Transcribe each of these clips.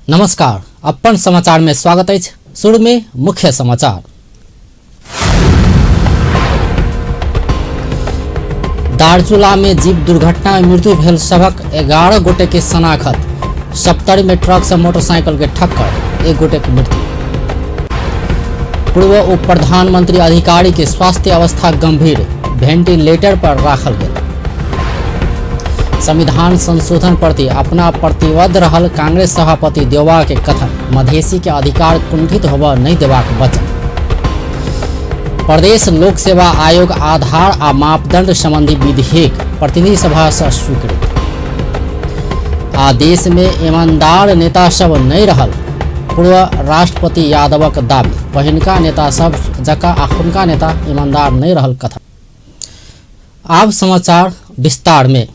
नमस्कार, अपन समाचार में स्वागत अछि। शुरू में मुख्य समाचार। दार्चुला में जीप दुर्घटना में मृत्यु भेल सभक 11 गोटे के शनाखत। सप्तरी में ट्रक से मोटरसाइकिल के ठक्कर, एक गोटे के मृत्यु। पूर्व उप प्रधानमंत्री अधिकारी के स्वास्थ्य अवस्था गंभीर, वेंटिलेटर पर राखल गेल। संविधान संशोधन प्रति अपना प्रतिबद्ध रहल कांग्रेस सभापति देउबा के कथन, मधेसी के अधिकार कुंठित होबय नहीं देबाक वचन। प्रदेश लोक सेवा आयोग आधार आ मापदंड संबंधी विधेयक प्रतिनिधि सभा से स्वीकृत। आ देश में ईमानदार नेता सब नहीं रहल, पूर्व राष्ट्रपति यादवक दावी, पहिनका नेता सब जका अखुनका नेता ईमानदार नहीं रहल कथन। आब समाचार विस्तार में।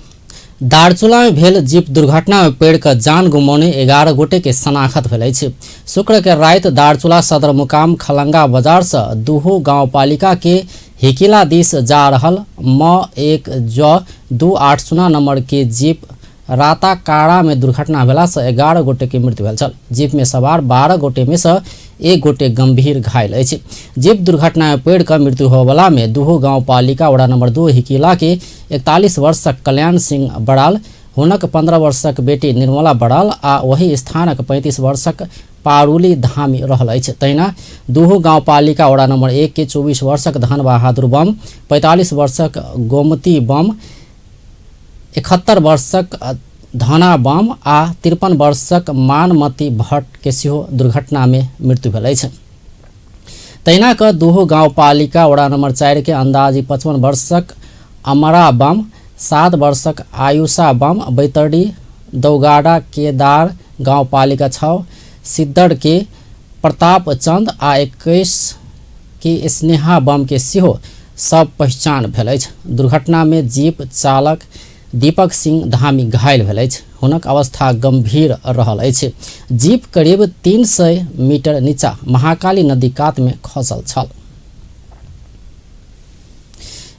दार्चुला में भेल जीप दुर्घटना में पेड़ के जान गुमौने 11 गोटे के शनाखत भेल अछि। शुक्र के राति दार्चुला सदर मुकाम खलंगा बाजार से दुहो गांवपालिका के हिकिला दिस जा रहल म 1 ज 280 नंबर के जीप राताकाड़ा में दुर्घटना भेला से 11 गोटे के मृत्यु भेल छल। जीप में सवार 12 गोटे में से 1 गोटे गंभीर घायल अछि। जीप दुर्घटना में पेड़ के मृत्यु होबला में दुहो गांवपालिका वडा नंबर 2 हिकिला के 41 वर्षक कल्याण सिंह बड़ाल, हुनक 15 वर्षक बेटी निर्मला बड़ाल आ वही स्थानक 35 वर्षक पारुली धामी रहल अछि। तहिना दुहो गांवपालिका वडा नंबर 1 के 24 वर्षक धन बहादुर बम, 45 वर्षक गोमती बम, 71 वर्षक धना बम आ 53 वर्षक मानमती भट्ट के सेहो दुर्घटना में मृत्यु भेल अछि। तहिना क दुहो गांवपालिका वडा नंबर 4 के अंदाजी 55 वर्षक अमरा बम, 7 वर्षक आयुषा बम, बैतडी दौगाडा केदार गांवपालिका 6 सिद्धड़ के प्रताप चंद आ 21 के स्नेहा बम के सेहो सब पहचान भेल अछि। दुर्घटना में जीप चालक दीपक सिंह धामी घायल भेल अछि। हुनक अवस्था गंभीर रहल अछि। जीप करीब 300 मीटर नीचा महाकाली नदी कात में खसल छल।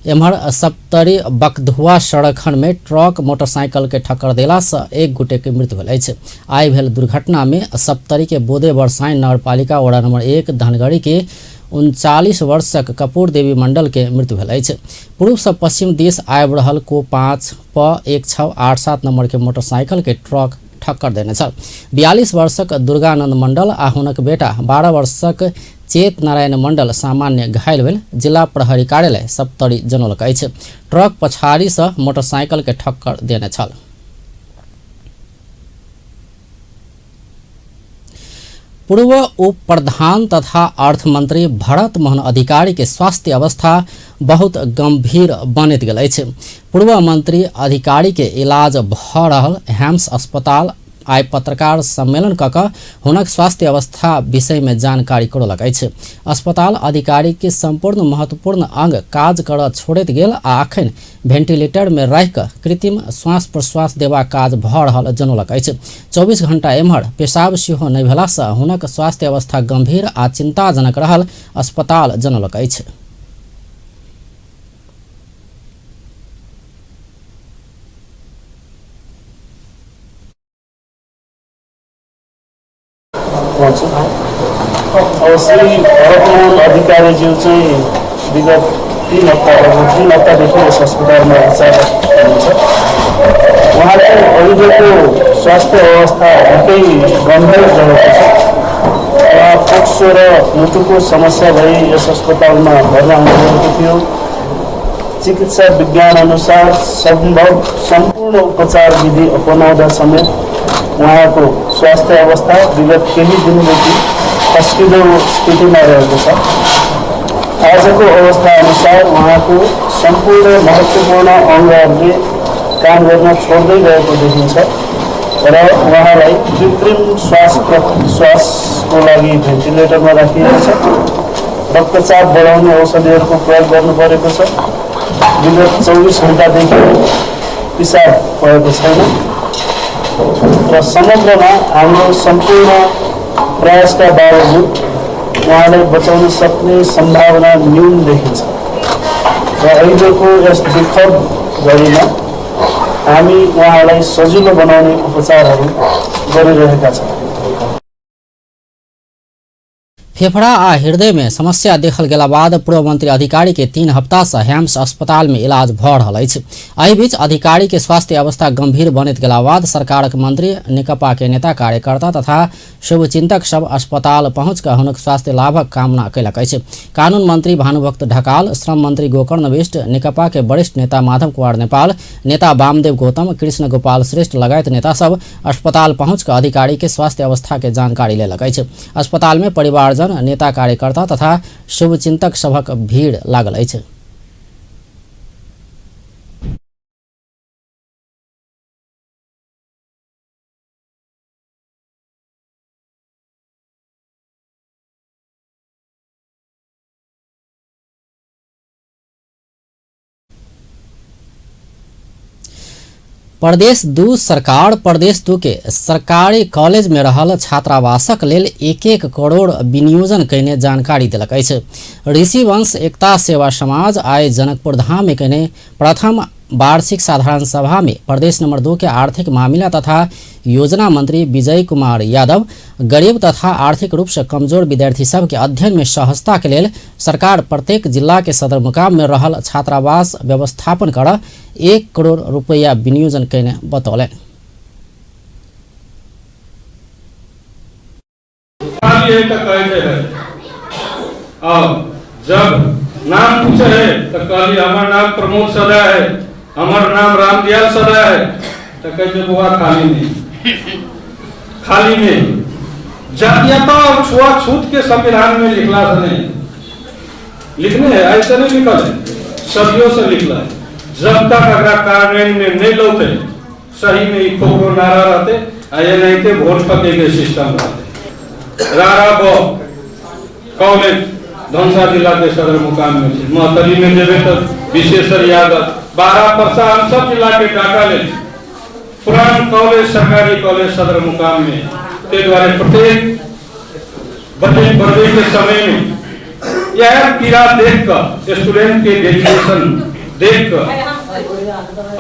एम्हर सप्तरी बकधुआ सड़क खंड में ट्रक मोटरसाइकिल के ठक्कर देला से 1 गोटे के मृत्यु भेल अछि। आइ भेल दुर्घटना में सप्तरी के बोदे बरसाइन नगरपालिका वडा नंबर 1 धनगढ़ी के 39 वर्षक कपूर देवी मंडल के मृत्यु भेल अछि। पूर्व से पश्चिम दिस आबि रहल को 5 प 1687 नंबर के मोटरसाइकिल के ट्रक ठक्कर देने छल। 42 वर्षक दुर्गानंद मंडल आ हुनक बेटा 12 वर्षक चेत नारायण मंडल सामान्य घायल भेल जिला प्रहरी कार्यालय सप्तरी जनौलक अछि। ट्रक पछाड़ी से मोटरसाइकिल के ठक्कर देने छल। पूर्व उप प्रधान तथा अर्थमंत्री भरत मोहन अधिकारी के स्वास्थ्य अवस्था बहुत गंभीर बनैत गेल अछि। पूर्व मंत्री अधिकारी के इलाज भ रहल हेम्स अस्पताल आइ पत्रकार सम्मेलन क क हुनक स्वास्थ्य अवस्था विषय में जानकारी करौलक अछि। अस्पताल अधिकारी के संपूर्ण महत्वपूर्ण अंग काज करऽ छोड़ैत गेल आ अखन वेंटिलेटर में राखि क कृत्रिम श्वास प्रश्वास देबाक काज भ रहल जनौलक अछि। 24 घंटा एम्हर पेशाब सेहो नहि भेला सँ हुनक स्वास्थ्य अवस्था गंभीर आ चिंताजनक रहल अस्पताल जनौलक अछि। अब श्री भरतमोहन अधिकारीज्यू चाहिँ विगत 3 हप्ता लगभग 3 हप्तादेखि यस अस्पतालमा उपचार हुनुहुन्छ। उहाँको अहिलेको स्वास्थ्य अवस्था निकै गम्भीर रहेको छ। उहाँ फोक्सो र मुटुको समस्या भई यस अस्पतालमा भर्ना हुनुभएको थियो। चिकित्सा विज्ञान अनुसार सम्भव सम्पूर्ण उपचार विधि अपनाउँदा समेत उहाँको स्वास्थ्य अवस्था विगत केही दिनदेखि खस्किँदो स्थितिमा रहेको छ। आजको अवस्था अनुसार उहाँको सम्पूर्ण महत्त्वपूर्ण अङ्गहरूले काम गर्न छोड्दै गएको देखिन्छ र उहाँलाई कृत्रिम श्वासको लागि भेन्टिलेटरमा राखिएको छ। रक्तचाप बढाउने औषधिहरूको प्रयोग गर्नु परेको छ। विगत 24 घण्टादेखि पिसाब भएको छैन र समग्रमा हाम्रो सम्पूर्ण प्रयासका बावजुद उहाँलाई बचाउन सक्ने सम्भावना न्यून देखिन्छ र अहिलेको यस दुःखद घडीमा हामी उहाँलाई सजिलो बनाउने उपचारहरू गरिरहेका छौँ। फेफड़ा आ हृदय में समस्या देखल गेला बाद पूर्व मंत्री अधिकारी के 3 हफ्ता से हैम्स अस्पताल में इलाज भऽ रहल अछि। एहि बीच अधिकारी के स्वास्थ्य अवस्था गंभीर बनैत गेला बाद सरकारक मंत्री, नेकपा के नेता, कार्यकर्ता तथा शुभचिंतक सब अस्पताल पहुँच कऽ हुनक स्वास्थ्य लाभक कामना कयलक अछि। कानून मंत्री भानुभक्त ढकाल, श्रम मंत्री गोकर्ण विष्ट, नेकपा के वरिष्ठ नेता माधव कुमार नेपाल, नेता वामदेव गौतम, कृष्ण गोपाल श्रेष्ठ लगायत नेता सब अस्पताल पहुँच कऽ अधिकारी के स्वास्थ्य अवस्था के जानकारी लेलक अछि। अस्पताल में परिवारजन, नेता, कार्यकर्ता तथा शुभचिंतक सभक भीड़ लागल अछि। प्रदेश 2 सरकार प्रदेश 2 के सरकारी कॉलेज में रहल छात्रावासक लेल 1-1 करोड़ विनियोजन कयने जानकारी देलक अछि। ऋषिवंश एकता सेवा समाज आइ जनकपुर धाम में कयने प्रथम वार्षिक साधारण सभा में प्रदेश नंबर 2 के आर्थिक मामिला तथा योजना मंत्री विजय कुमार यादव गरीब तथा आर्थिक रूप से कमजोर विद्यार्थी सब के अध्ययन में सहजता के लेल सरकार प्रत्येक जिला के सदरमुकाम में रहल छात्रावास व्यवस्थापन कर 1 करोड़ रुपया विनियोजन कयने बतौलनि। खाली है तो कहते है, और जब नाम पूछे है तो कहली हमार नाम प्रमोद सदा है, हमार नाम रामदयाल सदा है, तो कहते बुआ खाली नहीं, खाली नहीं। जातीयता और छुआछूत के संविधान में लिखला से नहीं लिखने है, ऐसे नहीं लिखल है, सदियों से लिखला है। जब तक अगर कार्यान्वयन में नहीं लौटे सही में ई खोखरो नारा रहते आ ये नहीं थे वोट फके के सिस्टम रहते। रारा ब कॉलेज धनसा जिला के सदर मुकाम में छे, महतरी में जेबे तो विशेषर यादव 12 परसा हम सब जिला के डाटा ले पुरान कॉलेज सरकारी कॉलेज सदर मुकाम में। ते द्वारे प्रत्येक बजट बढ़े के समय में यह पीड़ा देख कर स्टूडेंट के डेडिकेशन देख कर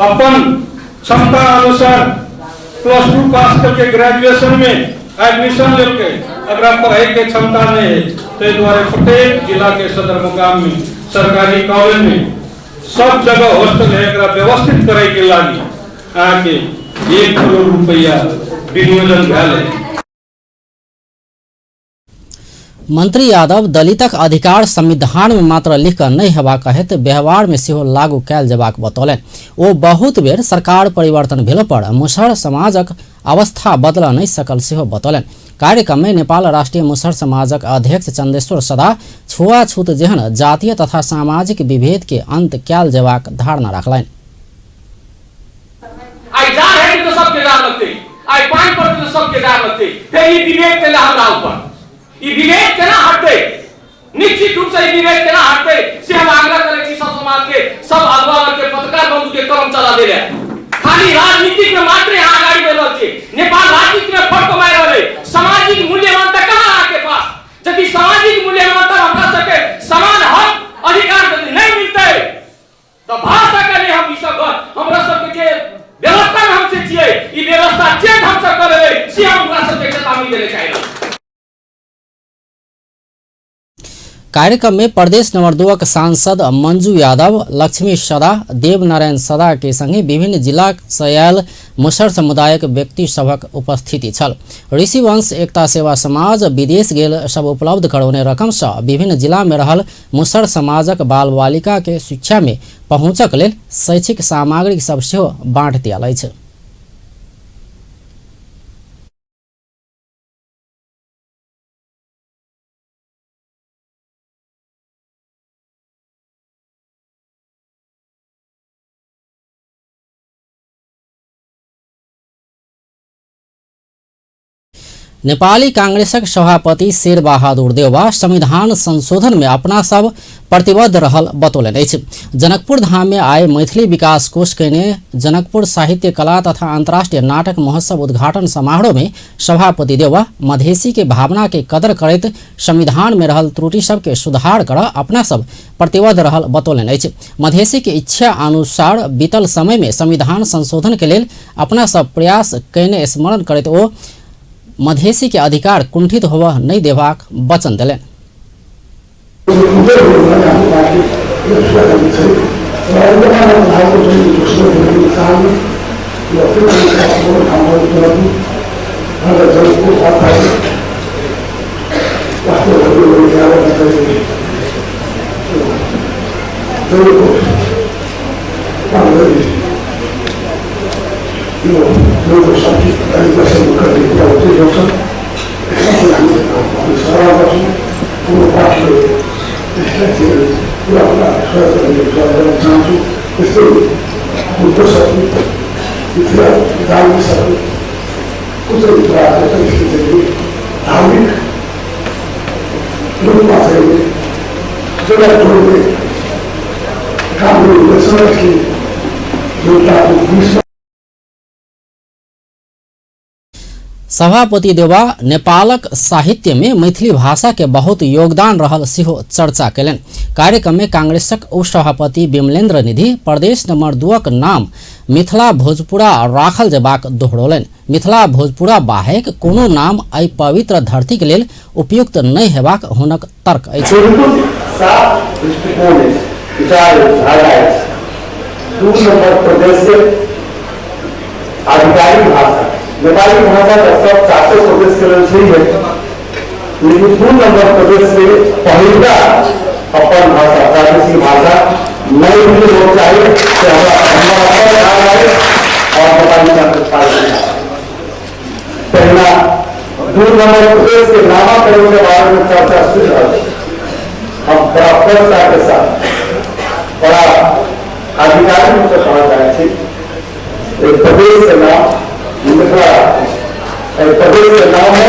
अपन क्षमता अनुसार +2 पास करके ग्रेजुएशन में एडमिशन लेके अगर पढ़ाई के क्षमता नहीं है तो द्वारे प्रत्येक जिला के सदर मुकाम में सरकारी कॉलेज में सब जगह हॉस्टल है, एकरा व्यवस्थित करे के लागी आके 1 करोड़ रुपया विनियोजन भेल है। मंत्री यादव दलितक अधिकार संविधान में मात्र लिख कऽ नहि हेबाक हेत व्यवहार में सेहो लागू कयल जेबाक बतौलनि। ओ बहुत बेर सरकार परिवर्तन भेलो पर मुसहर समाजक अवस्था बदल नहि सकल सेहो बतौलनि। कार्यक्रम में नेपाल राष्ट्रीय मुसहर समाजक अध्यक्ष चंदेश्वर सदा छुआछूत जेहन जातीय तथा सामाजिक विभेद के अंत कयल जेबाक धारणा रखलनि। आई जार है तो सबके जार लगते, आई पानी पड़ते तो सबके जार लगते, फिर ये विवेक केना हमरा ऊपर, ई विवेक केना हटते, निश्चित रूप से ई विवेक केना हटते से हम आग्रह करै छी सब समाज के, सब अगुवा वर्ग के, पत्रकार बंधु के कलम चला दे रहे। खाली राजनीति में मात्र यहाँ अगाडि बढ़ रहल छै, नेपाल राजनीति में फर्क कमाइ रहल है। सामाजिक मूल्यमानता कहाँ अहाँके पास? यदि सामाजिक मूल्यमानता हमरा सबके समान हक अधिकार यदि नहीं मिलते तो भाषा के लिए हम ई सब हमरा सबके जे व्यवस्था में हम से छियै, ई व्यवस्था चेंज हम सब कर लेबै से हम हमरा सबके चेतावनी देले चाहि। कार्यक्रम में प्रदेश नंबर 2 के सांसद मंजू यादव, लक्ष्मी सदा, देवनारायण सदा के संगे विभिन्न जिला से आयल मुसहर समुदायक व्यक्ति सभक उपस्थिति छल। ऋषिवंश एकता सेवा समाज विदेश गेल सब उपलब्ध करौने रकम से विभिन्न जिला में रहल मुसहर समाजक बाल बालिका के शिक्षा में पहुँचक लेल शैक्षिक सामग्री सब सेहो बाँट दियल अछि। नेपाली कांग्रेसक सभापति शेरबहादुर देउवा संविधान संशोधन में अपना सब प्रतिबद्ध रहल बतौलनि अछि। जनकपुर धाम में आइ मैथिली विकास कोष कयने जनकपुर साहित्य कला तथा अंतर्राष्ट्रीय नाटक महोत्सव उद्घाटन समारोह में सभापति देउवा मधेसी के भावना के कदर करैत संविधान में रहल त्रुटि सबके सुधार कर अपना सब प्रतिबद्ध रहल बतौलनि अछि। मधेसी के इच्छा अनुसार बीतल समय में संविधान संशोधन के लेल अपना सब प्रयास कयने स्मरण करैत ओ मधेसी के अधिकार कुंठित होबऽ नहि देबाक वचन देलनि। सभापति देउवा नेपालक साहित्य में मैथिली भाषा के बहुत योगदान रहल सेहो चर्चा कयलनि। कार्यक्रम में कांग्रेसक उपसभापति विमलेन्द्र निधि प्रदेश नंबर 2 क नाम मिथिला भोजपुरा राखल जेबाक दोहरौलनि। मिथिला भोजपुरा बाहेक कोनो नाम एहि पवित्र धरती के लेल उपयुक्त नहि हेबाक हुनक तर्क अछि। बिल्कुल साफ दृष्टिकोण अछि, विचार अछि, धारा अछि। 2 नंबर प्रदेश के आधिकारिक भाषा नेपाली भाषा तऽ सब 400 प्रदेश के लेल छै, लेकिन 2 नंबर प्रदेश के पहिलका अपन भाषा प्रादेशिक भाषा मैथिली होना चाहिए। हमरा अपन धारा अछि और नेपाली भाषा पहला 2 नंबर प्रदेश के नामाकरण के बारे में चर्चा सुन रहा है। हम बड़ा प्रश्नता के साथ बड़ा आधिकारिक रूप से कहना चाहे छी, एक प्रदेश के नाम मिथिला, एक प्रदेश के नाम है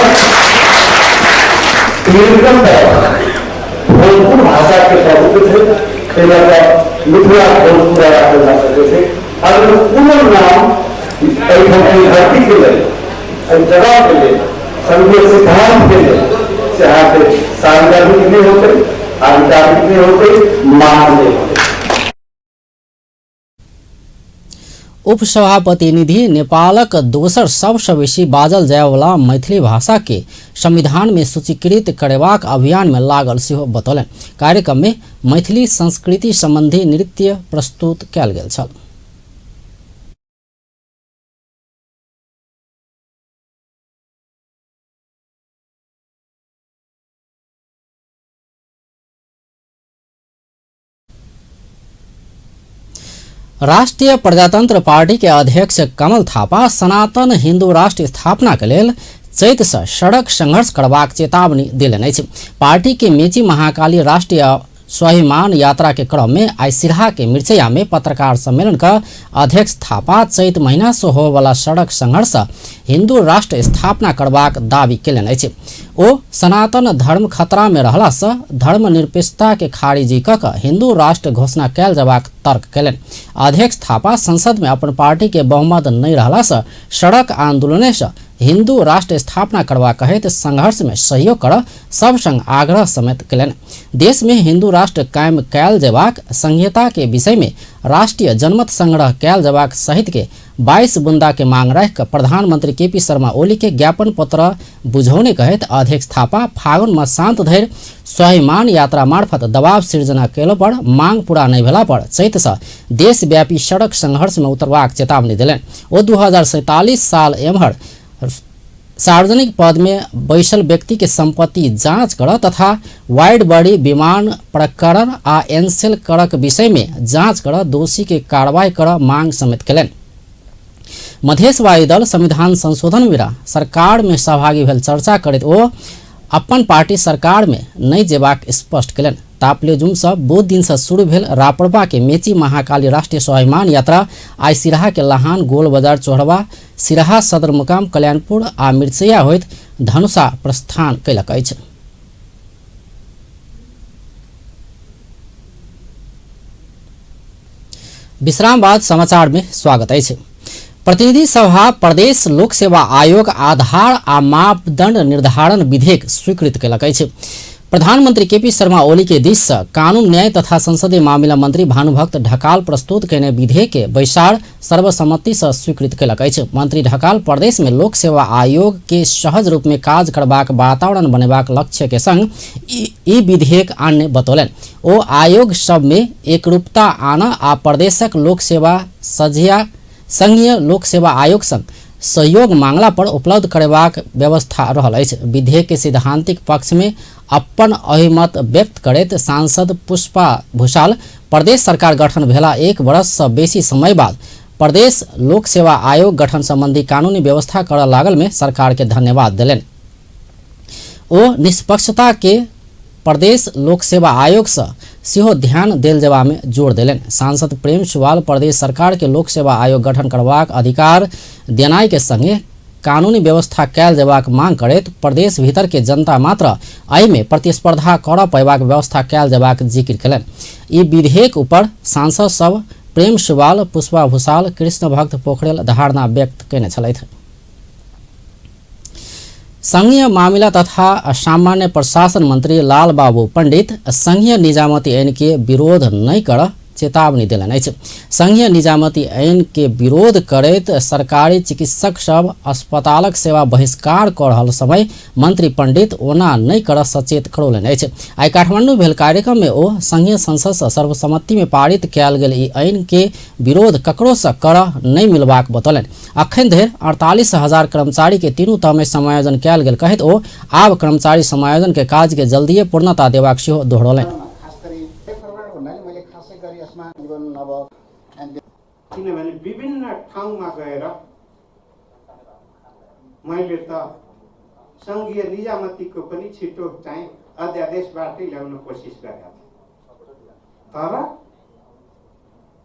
भोजपुर भाषा के प्रभुत्व थे, मिथिला भोजपुरा राखल जा सके थे। अगर कोनो नाम एहिठाम धरती के लेल, एहि जगह के लेल, संघीय सिद्धांत के लेल से अहाँके सांदर्भिक नहि होतै, आधिकारिक नहि होतै, मान्य नहि होतै। उपसभापति निधि नेपालक दोसर सबसँ बेसी बाजल जायवला मैथिली भाषा के संविधान में सूचीकृत करेबाक अभियान में लागल सेहो बतौलनि। कार्यक्रम में मैथिली संस्कृति संबंधी नृत्य प्रस्तुत कयल गेल छल। राष्ट्रिय प्रजातंत्र पार्टी के अध्यक्ष कमल थापा सनातन हिंदू राष्ट्र स्थापना के लेल चैत से सड़क संघर्ष करबाक चेतावनी देलनि अछि। पार्टी के मेची महाकाली राष्ट्रीय स्वाभिमान यात्रा के क्रम में आइ सिरहा के मिर्चैया में पत्रकार सम्मेलन का अध्यक्ष थापा चैत महीना से होबयवला सड़क संघर्ष हिंदू राष्ट्र स्थापना करबाक दावी कयलनि अछि। ओ सनातन धर्म खतरा में रहला से धर्मनिरपेक्षता के खारिजी क कऽ हिंदू राष्ट्र घोषणा कयल जेबाक तर्क कयलनि। अध्यक्ष थापा संसद में अपन पार्टी के बहुमत नहि रहला से सड़क आंदोलने से हिंदू राष्ट्र स्थापना करबा कहैत संघर्ष में सहयोग कर सब संग आग्रह समेत कयलनि। देश में हिंदू राष्ट्र कायम कयल जेबाक संहिता के विषय में राष्ट्रीय जनमत संग्रह कयल जेबाक सहित के 22 बुंदा के मांग राखि कऽ प्रधानमंत्री केपी शर्मा ओली के ज्ञापन पत्र बुझौने कहैत अध्यक्ष थापा फागुन में शांत धरि स्वाभिमान यात्रा मार्फत दबाव सिर्जना कयलो पर मांग पूरा नहि भेला पर चैत से देशव्यापी सड़क संघर्ष में उतरबाक चेतावनी देलनि। ओ 2047 साल एम्हर सार्वजनिक पद में बैसल व्यक्ति के संपत्ति जांच कर तथा वाइड बॉडी विमान प्रकरण आ एनसेल करक विषय में जांच कर दोषी के कार्रवाई कर मांग समेत कयलनि। मधेशवादी दल संविधान संशोधन बिना सरकार में सहभागी भेल चर्चा करैत ओ अपन पार्टी सरकार में नहि जेबाक स्पष्ट कयलनि। तापलेजुम से बुध दिन से शुरू भेल राप्रपा के मेची महाकाली राष्ट्रीय स्वाभिमान यात्रा आइ सिरहा के लहान गोल बाजार चोहरवा सिरहा सदरमुकाम कल्याणपुर आ मिर्चैया होइत धनुषा प्रस्थान कयलक अछि। विश्राम बाद समाचार में स्वागत अछि। प्रतिनिधि सभा प्रदेश लोक सेवा आयोग आधार आ मापदंड निर्धारण विधेयक स्वीकृत कयलक अछि। प्रधानमंत्री केपी शर्मा ओली के दिस से कानून न्याय तथा संसदीय मामिला मंत्री भानुभक्त ढकाल प्रस्तुत कयने विधेयक के बैसार सर्वसम्मति से स्वीकृत कयलक अछि। मंत्री ढकाल प्रदेश में लोक सेवा आयोग के सहज रूप में काज करबाक वातावरण बनेबाक लक्ष्य के संग ई विधेयक आनने बतौलनि। ओ आयोग सब में एकरूपता आना आ प्रदेशक लोक सेवा संघीय लोक सेवा आयोग संग सहयोग मांगला पर उपलब्ध करेबाक व्यवस्था रहल अछि। विधेयक के सैद्धांतिक पक्ष में अपन अभिमत व्यक्त करैत सांसद पुष्पा भूषाल प्रदेश सरकार गठन भेला 1 वर्ष से बेसी समय बाद प्रदेश लोक सेवा आयोग गठन संबंधी कानूनी व्यवस्था करऽ लागल में सरकार के धन्यवाद देलनि। ओ निष्पक्षता के प्रदेश लोक सेवा आयोग से सेहो ध्यान देल जेबा में जोर देलनि। सांसद प्रेम सुवाल प्रदेश सरकार के लोक सेवा आयोग गठन करबाक अधिकार देनाइ के संगे कानूनी व्यवस्था कयल जेबाक मांग करैत प्रदेश भीतर के जनता मात्र एहिमे प्रतिस्पर्धा करऽ पयबाक व्यवस्था कयल जेबाक जिक्र कयलनि। ई विधेयक ऊपर सांसद सब प्रेम सुवाल, पुष्पा भूषाल, कृष्ण भक्त पोखरेल धारणा व्यक्त कयने छलथि। संघीय मामिला तथा सामान्य प्रशासन मंत्री लाल बाबू पंडित संघीय निजामती ऐन के विरोध नहीं कर चेतावनी देलनि अछि। संघीय निजामती ऐन के विरोध करैत सरकारी चिकित्सक सब अस्पतालक सेवा बहिष्कार कऽ रहल समय मंत्री पंडित ओना नहीं कर सचेत करौलनि अछि। आइ काठमांडू भेल कार्यक्रम में ओ संघीय संसद से सर्वसम्मति में पारित कयल गेल ई ऐन के विरोध ककरो से कर नहीं मिलबाक बतौलनि। अखन धरि 48,000 कर्मचारी के तीनू तह में समायोजन कयल गेल कहैत ओ आब कर्मचारी समायोजन के काज के जल्दिए पूर्णता देबाक सेहो दोहरौलनि। किनभने विभिन्न ठाउँमा गएर मैले त सङ्घीय निजामतीको पनि छिटो चाहिँ अध्यादेशबाटै ल्याउन कोसिस गरेका थिएँ, तर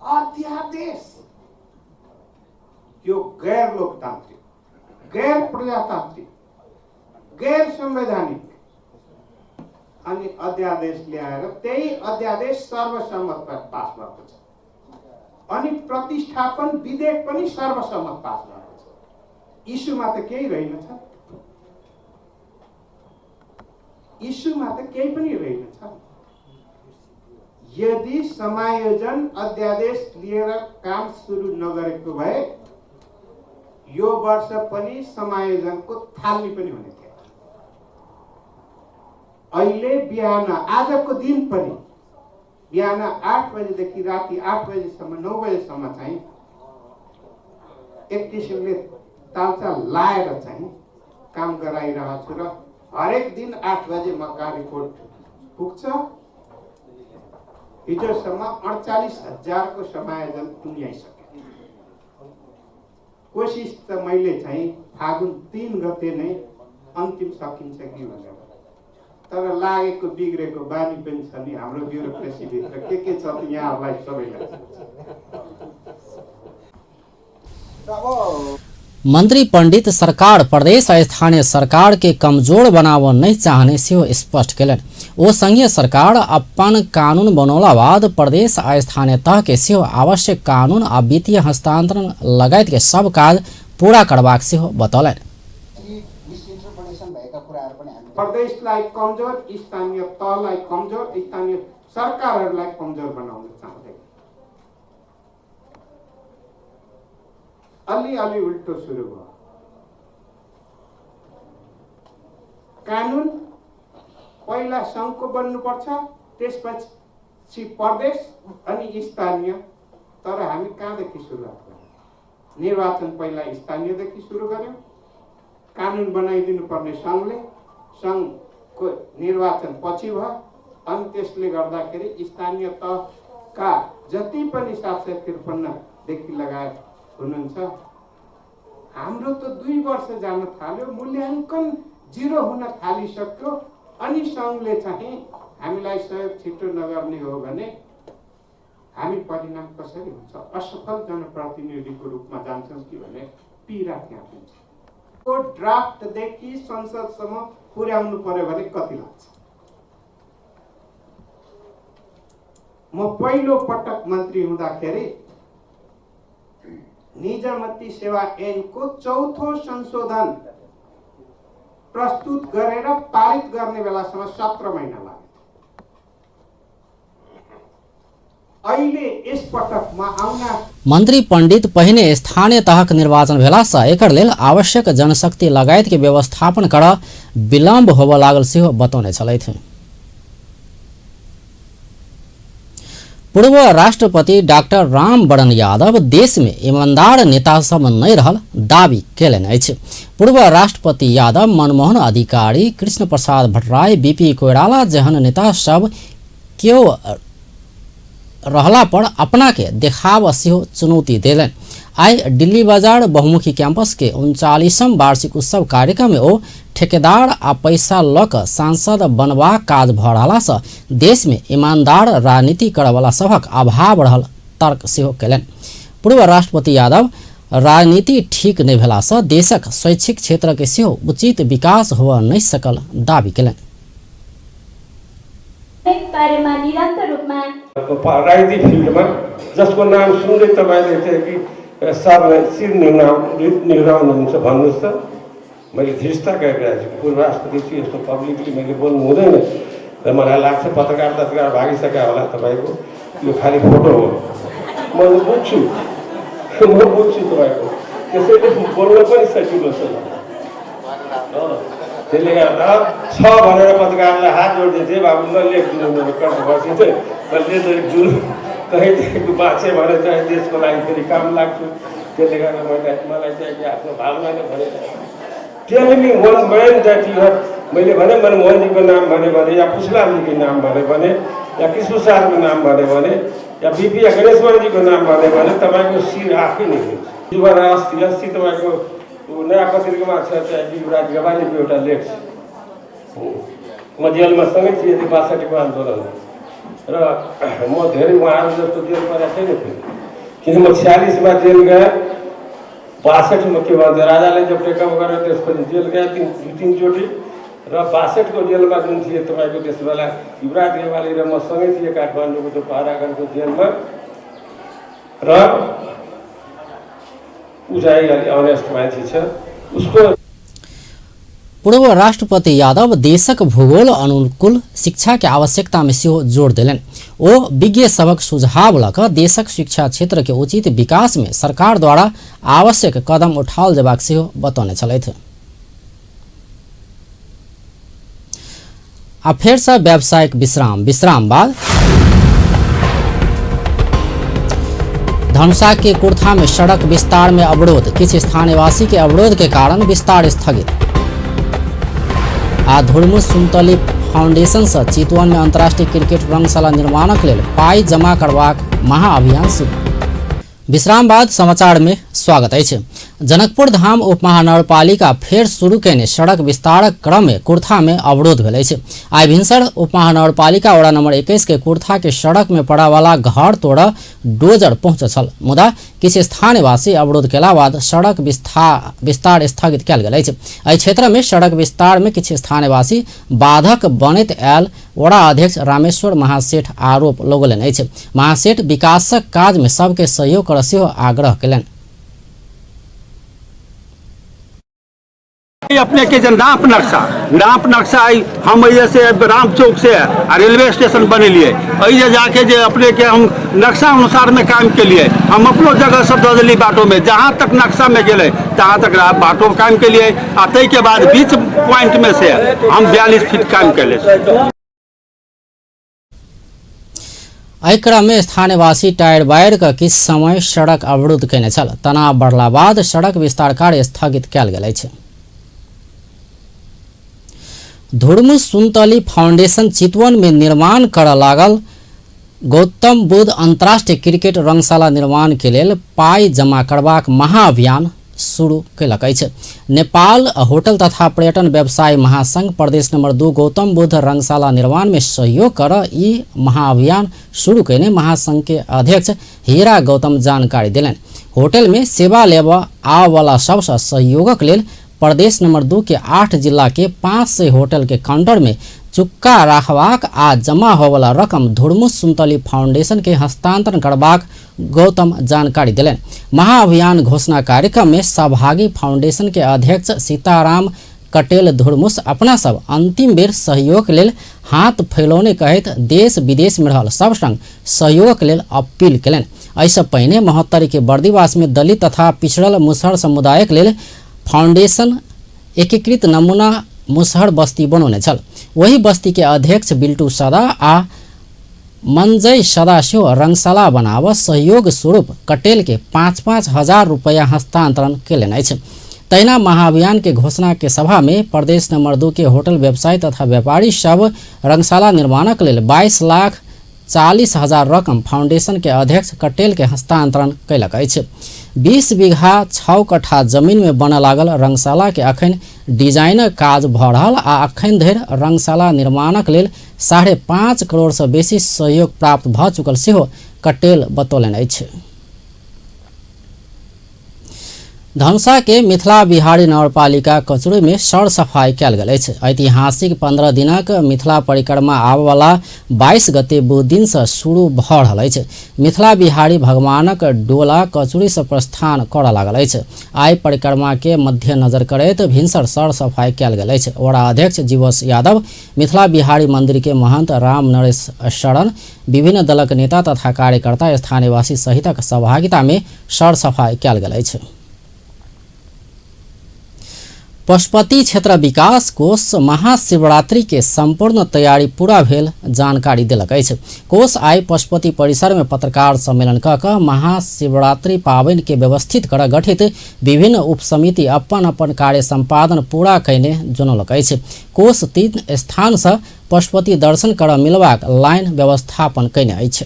अध्यादेश यो गैर लोकतान्त्रिक, गैर प्रजातान्त्रिक, गैर संवैधानिक अनि अध्यादेश ल्याएर त्यही अध्यादेश सर्वसम्मत पास भएको छ अनि प्रतिष्ठापन विधेयक पनि सर्वसम्मत पास भएको छ। इस्युमा त केही रहेनछ, इस्युमा त केही पनि रहेनछ। यदि समायोजन अध्यादेश लिएर काम सुरु नगरेको भए यो वर्ष पनि समायोजनको थालनी पनि हुने थियो। अहिले बिहान आजको दिन पनि बिहान 8 बजेदेखि राति 8 बजेसम्म 9 बजेसम्म चाहिँ एक किसिमले तालचा लाएर चाहिँ काम गराइरहेको छु र हरेक दिन 8 बजे मका रिपोर्ट पुग्छ। हिजोसम्म 48,000 को समायोजन टुङ्ग्याइसक्यो। कोसिस त मैले चाहिँ फागुन 3 गते नै अन्तिम सकिन्छ कि भनेर, तर लागेको बिग्रेको बानी पनि छ नि हाम्रो ब्युरोक्रेसीभित्र के के छ त यहाँहरूलाई सबैलाई। मंत्री पंडित सरकार प्रदेश आ स्थानीय सरकार के कमजोर बनाव नहीं चाहने सेहो स्पष्ट कयलनि। ओ संघीय सरकार अपन कानून बनौला बाद प्रदेश आ स्थानीय तह के सेहो आवश्यक कानून आ वित्तीय हस्तांतरण लगायत के सब काज पूरा करबाक सेहो बतौलनि। प्रदेशलाई कमजोर, स्थानीय तहलाई कमजोर, स्थानीय सरकारहरूलाई कमजोर बनाउन चाहँदैन। अलिअलि उल्टो सुरु भयो। कानुन पहिला सङ्घको बन्नुपर्छ, त्यसपछि प्रदेश अनि स्थानीय। तर हामी कहाँदेखि सुरुवात गर्यौँ? निर्वाचन पहिला स्थानीयदेखि सुरु गर्यौँ, कानुन बनाइदिनु पर्ने सङ्घले, सङ्घको निर्वाचन पछि भयो। अनि त्यसले गर्दाखेरि स्थानीय तहका जति पनि 753 देखि लगायत हुनुहुन्छ, हाम्रो त 2 वर्ष जान थाल्यो, मूल्याङ्कन जिरो हुन थालिसक्यो। अनि सङ्घले चाहिँ हामीलाई सहयोग छिटो नगर्ने हो भने हामी परिणाम कसरी हुन्छ? असफल जनप्रतिनिधिको रूपमा जान्छौँ कि भन्ने पीडा त्यहाँ हुन्छ। ड्राफ्टदेखि संसदसम्म पुर्याउनु पर्यो भने कति लाग्छ? म पहिलो पटक मन्त्री हुँदाखेरि निजामती सेवा ऐनको 4थो संशोधन प्रस्तुत गरेर पारित गर्ने बेलासम्म 17 महिना लाग्यो। अहिले यस पटक म आउन मंत्री पंडित पहिने स्थानीय तहक निर्वाचन भेलासँ एकर लेल आवश्यक जनशक्ति लगायत के व्यवस्थापन कर विलम्ब होबय लागल सेहो बतौने छलथि। पूर्व राष्ट्रपति डाक्टर रामवरण यादव देश में ईमानदार नेता सब नहीं रहल दावी केलनि अछि। पूर्व राष्ट्रपति यादव मनमोहन अधिकारी, कृष्ण प्रसाद भट्टराई, बीपी कोइराला जेहन नेता सब केओ रहला पर अपना के देखाव सेहो चुनौती देलनि। आइ दिल्ली बाजार बहुमुखी कैंपस के 39म वार्षिक उत्सव कार्यक्रम में ओ ठेकेदार आ पैसा लऽ कऽ सांसद बनबाक काज भऽ रहलासँ देश में ईमानदार राजनीति करऽवला सभक अभाव रहल तर्क सेहो केलनि। पूर्व राष्ट्रपति यादव राजनीति ठीक नहि भेलासँ देशक शैक्षिक क्षेत्र के सेहो उचित विकास होअ नहि सकल दावी केलनि। कार्यमा निरन्तर रूपमा राजनीतिक फिल्डमा जसको नाम सुन्दै तपाईँले चाहिँ कि सरलाई शिर निहुराउनुहुन्छ भन्नुहोस् त। मैले धृष्टता गरिरहेको छु, पूर्व राष्ट्रपति छु, यस्तो पब्लिकली मैले बोल्नु हुँदैन र मलाई लाग्छ पत्रकार तत्रकार भागिसक्यो होला तपाईँको, यो खालि फोटो हो। म बुझ्छु, म बुझ्छु तपाईँको, त्यसैले बोल्न पनि सजिलो छ। त्यसले गर्दा छ भनेर पत्रकारलाई हात जोड्दै थिएँ, बाबु नलेखिदिनु मेरो कन्ट्रोभर्सी चाहिँ, नलेखिदिनु कहीँ चाहिँ बाँचेँ भने चाहिँ देशको लागि फेरि काम लाग्छु। त्यसले गर्दा मैले मलाई चाहिँ कि आफ्नो भावनाले भने tell me one man that you have, मैले भने मनमोहनजीको नाम भने भने या पुष्लालजीको नाम भने भने या कृष्ण प्रसादको नाम भने भने या बिपी या गणेशवरजीको नाम भने भने तपाईँको शिर आफै नै हुन्छ। युवराज अस्ति अस्ति तपाईँको नयाँ पत्रिकामा छ चाहिँ युवराज गवालीको एउटा लेख छ। म जेलमा सँगै थिएँ त्यो 62को आन्दोलन र म धेरै उहाँहरू जस्तो जेल परेको छैन फेरि, किन म 46मा जेल गएँ, 62मा के भन्छ राजाले जब टेकअप गरेर त्यसपछि जेल गएँ दुई तिनचोटि र 62को जेलमा जुन थिएँ तपाईँको त्यस बेला युवराज गेवाली र म सँगै थिएँ काठमाडौँको त्यो पहरागढको जेलमा र ऊ चाहिँ अलि अनेस्ट मान्छे छ उसको। पूर्व राष्ट्रपति यादव देशक भूगोल अनुकूल शिक्षा के आवश्यकता में सेहो जोर देलनि। ओ विज्ञ सभक सुझाव लऽ कऽ देशक शिक्षा क्षेत्र के उचित विकास में सरकार द्वारा आवश्यक कदम उठाओल जेबाक सेहो बतौने छलथि। आ फेरसँ व्यावसायिक विश्राम, विश्राम बाद धनुषा के कुर्था में सड़क विस्तार में अवरोध, किछु स्थानीयवासी के अवरोध के कारण विस्तार स्थगित। आ धुर्मु सुन्तली फाउंडेशन से चितवन में अंतर्राष्ट्रीय क्रिकेट रंगशाला निर्माणक लेल पाई जमा करबाक महाअभियान शुरू। विश्राम बाद समाचार में स्वागत अछि। जनकपुर धाम उपमहानगरपालिका फेर शुरू केने सड़क विस्तारक क्रम में कुर्था में अवरोध भेल अछि। आइ भिनसर उपमहानगरपालिका वडा नंबर 21 के कुर्था के सड़क में पड़ावाला घर तोड़ डोजर पहुँचल छल, मुदा किछु स्थानीयवासी अवरोध केला बाद सड़क विस्तार स्थगित कयल गेल अछि। एहि क्षेत्र में सड़क विस्तार में किछु स्थानीयवासी बाधक बनैत आयल वडा अध्यक्ष रामेश्वर महासेठ आरोप लगौलनि अछि। महासेठ विकासक काज में सबके सहयोग कर सेहो आग्रह केलनि। अपने के जे नाप नक्शा हम से राम चौक से आ रेलवे स्टेशन बनेलिए, एहि जाके जे अपने के हम नक्शा अनुसार में काम के लिए हम अपनो जगह सब दऽ देली बाटो में, जहाँ तक नक्शा में गेलै तहाँ तक बाटो में काम के लिए आ ताहि के बाद बीच पॉइंट में से हम 42 फीट काम के लिए। एहि क्रम में स्थानीयवासी टायर बारि कऽ किछु समय सड़क अवरुद्ध केने छल। तनाव बढ़ला बाद सड़क विस्तार कार्य स्थगित कयल गेल अछि। धुर्मु सुन्तली फाउंडेशन चितवन में निर्माण करऽ लागल गौतम बुद्ध अंतर्राष्ट्रीय क्रिकेट रंगशाला निर्माण के लेल पाई जमा करबाक महाअभियान शुरू केलक अछि। नेपाल होटल तथा पर्यटन व्यवसाय महासंघ प्रदेश नंबर 2 गौतम बुद्ध रंगशाला निर्माण में सहयोग कर ई महाअभियान शुरू केने महासंघ के अध्यक्ष हीरा गौतम जानकारी देलनि। होटल में सेवा लेबऽ आबऽवला सबसँ सहयोगक लेल प्रदेश नंबर 2 के 8 जिला के 500 होटल के काउंटर में चुक्का राखबाक आ जमा होवला रकम धुर्मु सुन्तली फाउंडेशन के हस्तांतरण करबाक गौतम जानकारी देलनि। महाअभियान घोषणा कार्यक्रम में सहभागी फाउंडेशन के अध्यक्ष सीताराम कटेल धुरमुस अपना सब अंतिम बेर सहयोग लेल हाथ फैलौने कहैत देश विदेश में रहल सब संग सहयोग लेल अपील केलनि। एहिसँ पहिने महोत्तरी के बर्दिवास में दलित तथा पिछड़ल मुसहर समुदायक लेल फाउंडेशन एकीकृत नमूना मुसहर बस्ती बनौने छल। वही बस्ती के अध्यक्ष बिल्टू सदा आ मंजय सदा सेहो रंगशाला बनाव सहयोग स्वरूप कटेल के 5-5 हजार रुपया हस्तांतरण केलनि अछि। तहिना महाअभियान के घोषणा के सभा में प्रदेश नंबर 2 के होटल व्यवसायी तथा व्यापारी सब रंगशाला निर्माणक लेल 22,40,000 रकम फाउंडेशन के अध्यक्ष कटेल के हस्तांतरण कयलक अछि। 20 बीघा 6 कट्ठा जमीन में बनऽ लागल रंगशाला के अखन डिजाइनक काज भऽ रहल आ अखन धरि रंगशाला निर्माणक लेल 5.5 करोड़ से बेसी सहयोग प्राप्त भऽ चुकल सेहो कटेल बतौलनि अछि। धनुषा के मिथिला बिहारी नगरपालिका कचुरी में सर सफाई कयल गेल अछि। ऐतिहासिक 15 दिनक मिथिला परिक्रमा आबयवला 22 गते बुध दिन से शुरू भऽ रहल अछि। मिथिला बिहारी भगवानक डोला कचुरी से प्रस्थान करऽ लागल अछि। आइ परिक्रमा के मद्देनजर करैत भिनसर सर सफाई कयल गेल अछि। वडा अध्यक्ष जीवस यादव, मिथिला बिहारी मंदिर के महंत राम नरेश शरण, विभिन्न दलक नेता तथा कार्यकर्ता, स्थानीयवासी सहितक सहभागिता में सर सफाई कयल गेल अछि। पशुपति क्षेत्र विकास कोष महाशिवरात्रि के संपूर्ण तैयारी पूरा भेल जानकारी देलक अछि। कोष आइ पशुपति परिसर में पत्रकार सम्मेलन क कऽ महाशिवरात्रि पाबनि के व्यवस्थित कर गठित विभिन्न उपसमिति अपन अपन कार्य संपादन पूरा कयने जनौलक अछि। कोष 3 स्थान से पशुपति दर्शन कर मिलबाक लाइन व्यवस्थापन कयने अछि।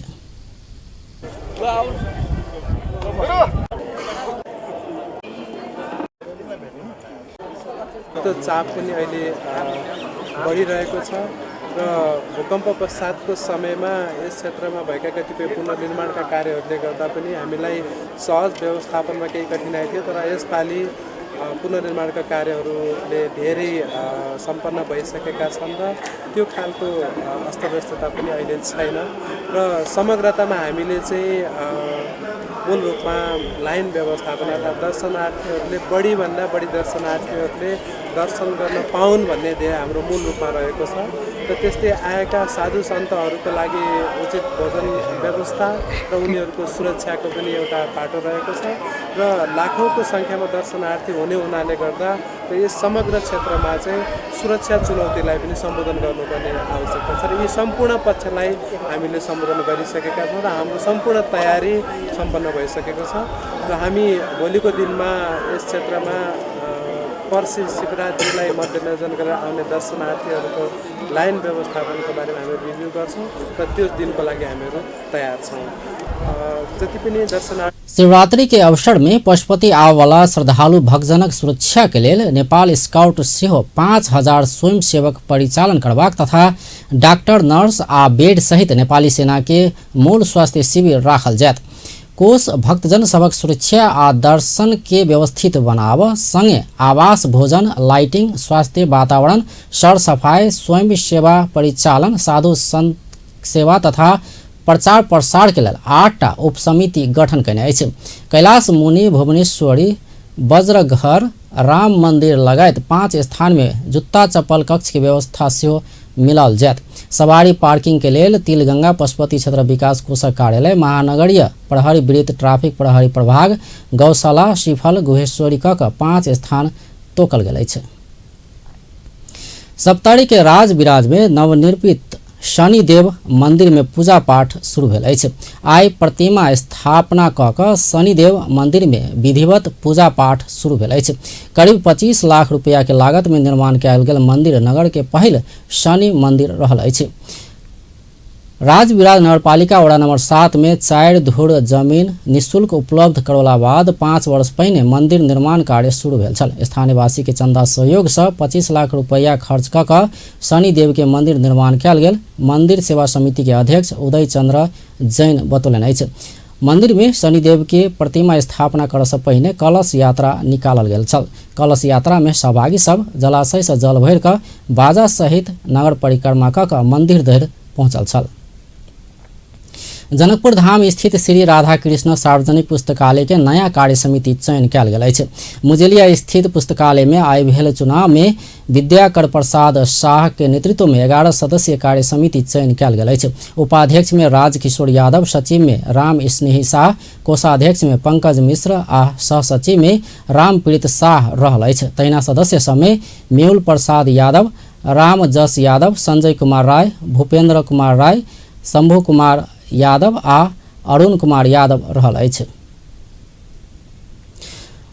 त्यो चाप पनि अहिले बढिरहेको छ र भूकम्प पश्चातको समयमा यस क्षेत्रमा भएका कतिपय पुनर्निर्माणका कार्यहरूले गर्दा पनि हामीलाई सहज व्यवस्थापनमा केही कठिनाइ थियो, तर यसपालि पुनर्निर्माणका कार्यहरूले धेरै सम्पन्न भइसकेका छन् र त्यो खालको अस्तव्यस्तता पनि अहिले छैन र समग्रतामा हामीले चाहिँ मूल रूपमा लाइन व्यवस्थापन अर्थात् दर्शनार्थीहरूले बढीभन्दा बढी दर्शनार्थीहरूले दर्शन गर्न पाउन् भन्ने ध्येय हाम्रो मूल रूपमा रहेको छ र त्यस्तै आएका साधु सन्तहरूको लागि उचित भोजन व्यवस्था र उनीहरूको सुरक्षाको पनि एउटा पाटो रहेको छ र लाखौँको सङ्ख्यामा दर्शनार्थी हुने हुनाले गर्दा र यस समग्र क्षेत्रमा चाहिँ सुरक्षा चुनौतीलाई पनि सम्बोधन गर्नुपर्ने आवश्यकता छ र यी सम्पूर्ण पक्षलाई हामीले सम्बोधन गरिसकेका छौँ र हाम्रो सम्पूर्ण तयारी सम्पन्न भइसकेको छ र हामी भोलिको दिनमा यस क्षेत्रमा पर्सि शिवरात्रिलाई मध्यनजर गरेर आउने दर्शनार्थीहरूको लाइन व्यवस्थापनको बारेमा हामी रिभ्यू गर्छौँ र त्यो दिनको लागि हामीहरू तयार छौँ। जति पनि दर्शनार्थी शिवरात्रि के अवसर में पशुपति आबयवला श्रद्धालु भक्तजनक सुरक्षा के लेल नेपाल स्काउट सेहो 5000 स्वयंसेवक परिचालन करबाक तथा डॉक्टर, नर्स आ बेड सहित नेपाली सेना के मूल स्वास्थ्य शिविर राखल जायत। कोष भक्तजन सभक सुरक्षा आ दर्शन के व्यवस्थित बनाव संगे आवास, भोजन, लाइटिंग, स्वास्थ्य वातावरण, सरसफाई, स्वयं सेवा परिचालन, साधु संत सेवा तथा प्रचार प्रसार के लेल 8टा उपसमिति गठन कयने अछि। कैलाश मुनि, भुवनेश्वरी, वज्रघर, राम मंदिर लगायत 5 स्थान में जुत्ता चप्पल कक्ष के व्यवस्था सेहो मिलाओल जायत। सवारी पार्किंग के लेल तिलगंगा पशुपति क्षेत्र विकास कोषक कार्यालय, महानगरीय प्रहरी वृत्त, ट्रैफिक प्रहरी प्रभाग, गौशाला, श्रीफल, गुहेश्वरी क 5 स्थान तोकल गेल अछि। सप्तरी के राजविराज में नवनिर्मित शनिदेव मंदिर में पूजा पाठ शुरू भेल अछि। आइ प्रतिमा स्थापना क कऽ शनिदेव मंदिर में विधिवत पूजा पाठ शुरू भेल अछि। करीब 25 लाख रुपया के लागत में निर्माण कयल गेल मंदिर नगर के पहिल शनि मंदिर रहल अछि। राजविराज नगरपालिका वडा नंबर 7 में 4 धुर जमीन निःशुल्क उपलब्ध करौला बाद 5 वर्ष पहिने मंदिर निर्माण कार्य शुरू भेल छल। स्थानीयवासी के चंदा सहयोग से 25 लाख रुपया खर्च क कऽ शनिदेव के मंदिर निर्माण कयल गेल। मंदिर सेवा समिति के अध्यक्ष उदय चंद्र जैन बतौलनि अछि। मंदिर में शनिदेव के प्रतिमा स्थापना करऽ से पहिने कलश यात्रा निकालल गेल छल। कलश यात्रा में सहभागी सब जलाशय से जल भरि कऽ बाजा सहित नगर परिक्रमा क कऽ मंदिर धरि पहुँचल छल। जनकपुर धाम स्थित श्री राधा कृष्ण सार्वजनिक पुस्तकालय के नया कार्य समिति चयन कयल गेल अछि। मुजेलिया स्थित पुस्तकालय में आइ भेल चुनाव में विद्याकर प्रसाद शाह के नेतृत्व में 11 सदस्यीय कार्य समिति चयन कयल गेल अछि। उपाध्यक्ष में राजकिशोर यादव, सचिव में राम स्नेही शाह, कोषाध्यक्ष में पंकज मिश्र आ सहसचिव में रामप्रीत शाह रहल अछि। तहिना सदस्य सब में मेहुल प्रसाद यादव, राम जस यादव, संजय कुमार राय, भूपेंद्र कुमार राय, शंभू कुमार यादव आ अरुण कुमार यादव रहल अछि।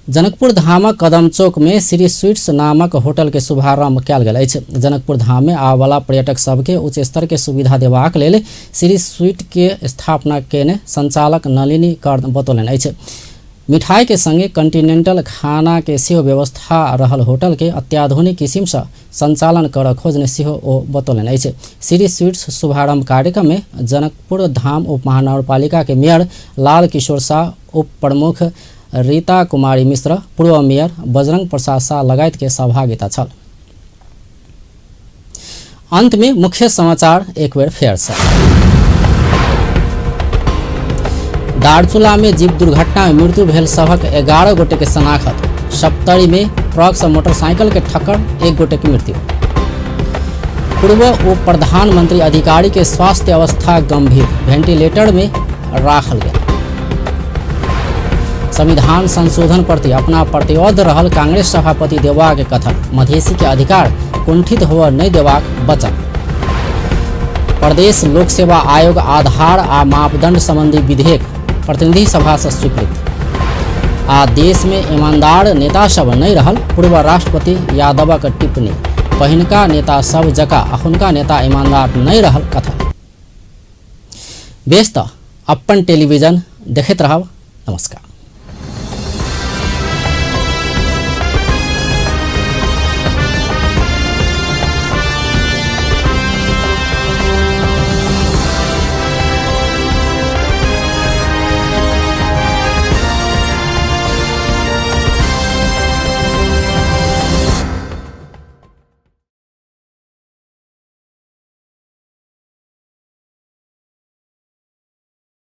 जनकपुर धामक कदम चौक में श्री स्वीट्स नामक होटल के शुभारंभ कयल गेल अछि। जनकपुर धाम में आबयवला पर्यटक सबके उच्च स्तर के सुविधा देबाक लेल श्री स्वीट के स्थापना केने संचालक नलिनी कर्ण बतौलनि अछि। मिठाई के संगे कंटिनेंटल खाना के सेहो व्यवस्था रहल होटल के अत्याधुनिक किसिम से संचालन कर खोजने सेहो ओ बतौलनि अछि। श्री स्वीट्स शुभारंभ कार्यक्रम में जनकपुर धाम उप महानगरपालिका के मेयर लाल किशोर शाह, उप प्रमुख रीता कुमारी मिश्र, पूर्व मेयर बजरंग प्रसाद शाह लगायत के सहभागिता छल। अंत में मुख्य समाचार एक बेर फेर से। दार्चुला में जीप दुर्घटना में मृत्यु भेल सभक 11 गोटे के शनाखत। सप्तरी में ट्रक से मोटरसाइकिल के ठक्कर, 1 गोटे की मृत्यु। पूर्व उप प्रधानमंत्री अधिकारी के स्वास्थ्य अवस्था गंभीर, वेंटिलेटर में राखल गेल। संविधान संशोधन प्रति अपना प्रतिबद्ध रहल कांग्रेस सभापति देउवा के कथन, मधेसी के अधिकार कुंठित होवय नहीं देबाक वचन। प्रदेश लोक सेवा आयोग आधार आ मापदंड संबंधी विधेयक प्रतिनिधि सभा से स्वीकृत। आ देश में ईमानदार नेता सब नहीं रहल पूर्व राष्ट्रपति यादवक टिप्पणी, पहिनका नेता सब जका अखुनका नेता ईमानदार नहीं रहल कथन। बेस त अपन टेलीविजन देखैत रहब। नमस्कार।